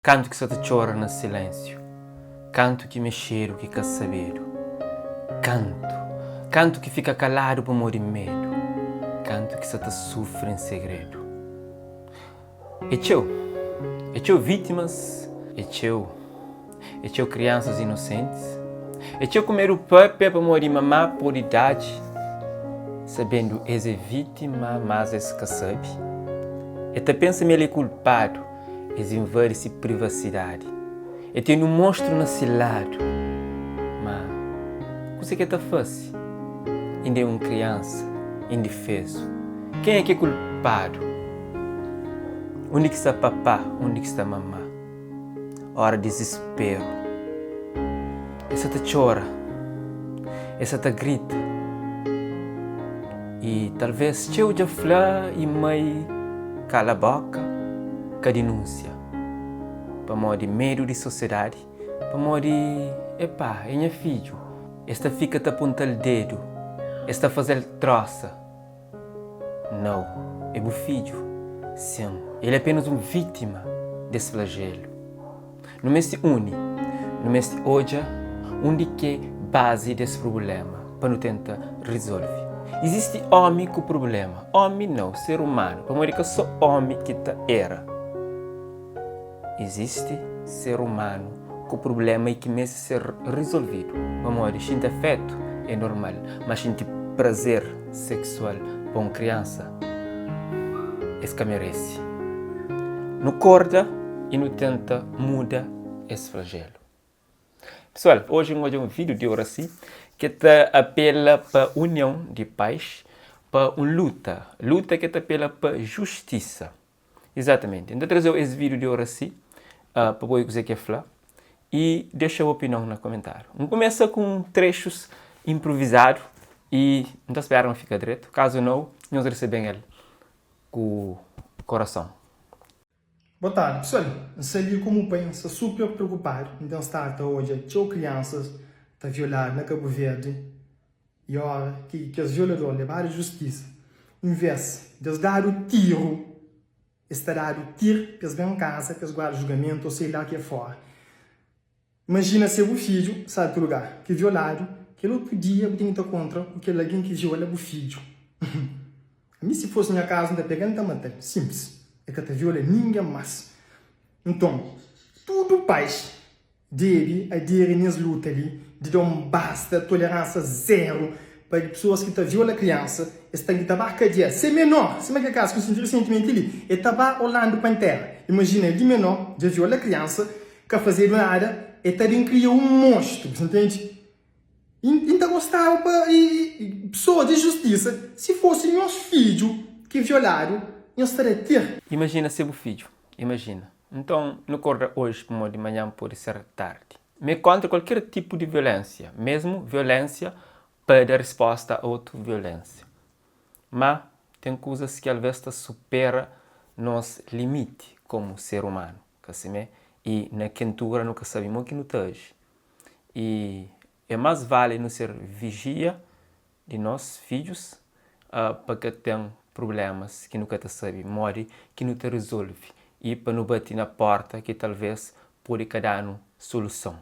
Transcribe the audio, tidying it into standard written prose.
Kantu ki sa ta txora na silénsiu Kantu ki mexedu ki ka sabedu Kantu, kantu ki fika kaladu pamodi medu Kantu ki sa ta sufri en segredu É txeu, é txeu vítimas É txeu, é txeu kriansas inosentis É txeu ku medu papia pamodi mamá pode dadji Sabendu es é vítima mas es ka sabe E ta pensa ma el é kulpadu Es invadi si privasidadi. E tene un monstru na si ladu. Ma, kuse ki e ta fase? Inda e un kriansa indifezu. Kenha ki é kulpadu? Undi ki sta papá? Undi ki sta mamá? Ora dizisperu. E sa ta txora. E sa ta grita. I talvês txeu dja fla i mai kala bóka, ka dinúnsia. Pamodi medu di sosiedadi, pamodi epá, é nha fidju. Es ta fika ta ponta-l dedu, es ta faze-l trósa. Nau, é bu fidju. Sin, el é apenas un vítima des flajelu. Nu meste uni, nu meste odja undi k'é bazi des prubléma pa nu tenta rizolve. Izisti ómi ku prubléma, ómi nau, ser umanu, pamodi ka sô ómi ki ta era. Izisti ser umanu ku prubléma i ki meste ser rizolvidu, pamodi xinti afétu é normal, má xinti prazer seksual pa un kriansa es ka merese. Nu korda i nu tenta muda es flajelu. Pesoal, oji N odja un vídiu di Oracy ki ta apela pa union di pais pa un luta, luta ki ta apela pa justisa. Izatamenti. N ta traze-u es vídiu di Oracy pa bu obi kuzê ki el fla i dexa bu opinion na komentáriu. N kumesa ku un trexus inpruvizadu i N ta spera ma fika dretu. Kazu nau, nhos resebe-m el ku korason. Boa tardi pessoal, N sta li komu pai N sta super preokupadu, N ten stadu ta odja txeu kriansas ta violadu na Kabu Verdi i ora ki kes violador lebadu justisa inves di es dadu tiru es ta dadu tir pa es ben kaza pa es guarda julgamentu ou sei la ke fora. Imajina se bu fidju sta otu lugar ki violadu, kel otu dia bu ten ki ta kontra ku kel algen ki viola bu fidju. Ami si fosi nha kazu N ta pega-l N ta mata-l. Sinplis. E ka ta viola ningen mas. Nton, tudu pais debe aderi nes luta li di da un basta, toleransa zeru pa pesoas ki ta viola kriansa, es ten ki ta ba kadia. Se menor, sima kel kazu ki N sinti resentimenti li, e ta ba Orlando Pantera. Imajina el di menor dja viola kriansa, Ka fazedu nada e ta ben kria un monstru, bu ntende? I N ta gostaba pa pesoas di justisa, si fosi nhos fidju ki violadu, nhos ta da tir. Imajina se bu fidju, imajina. Nton, nu korda oji pamodi manhan pode ser tardi. Mi é kontra kualker tipu di violensia, mesmu violensia pa da risposta a otu violensia. Má, ten kuzas ki alvês ta supera nos limiti komu ser umanu. Ka simé? I na kentura nu ka sabe mo ki nu ta aji. I é más vale nu ser vijia di nos fidjus pa ka ten prublémas ki nu ka ta sabe modi ki nu ta rizolve i pa nu bati na pórta ki talvês pode ka da-nu soluson.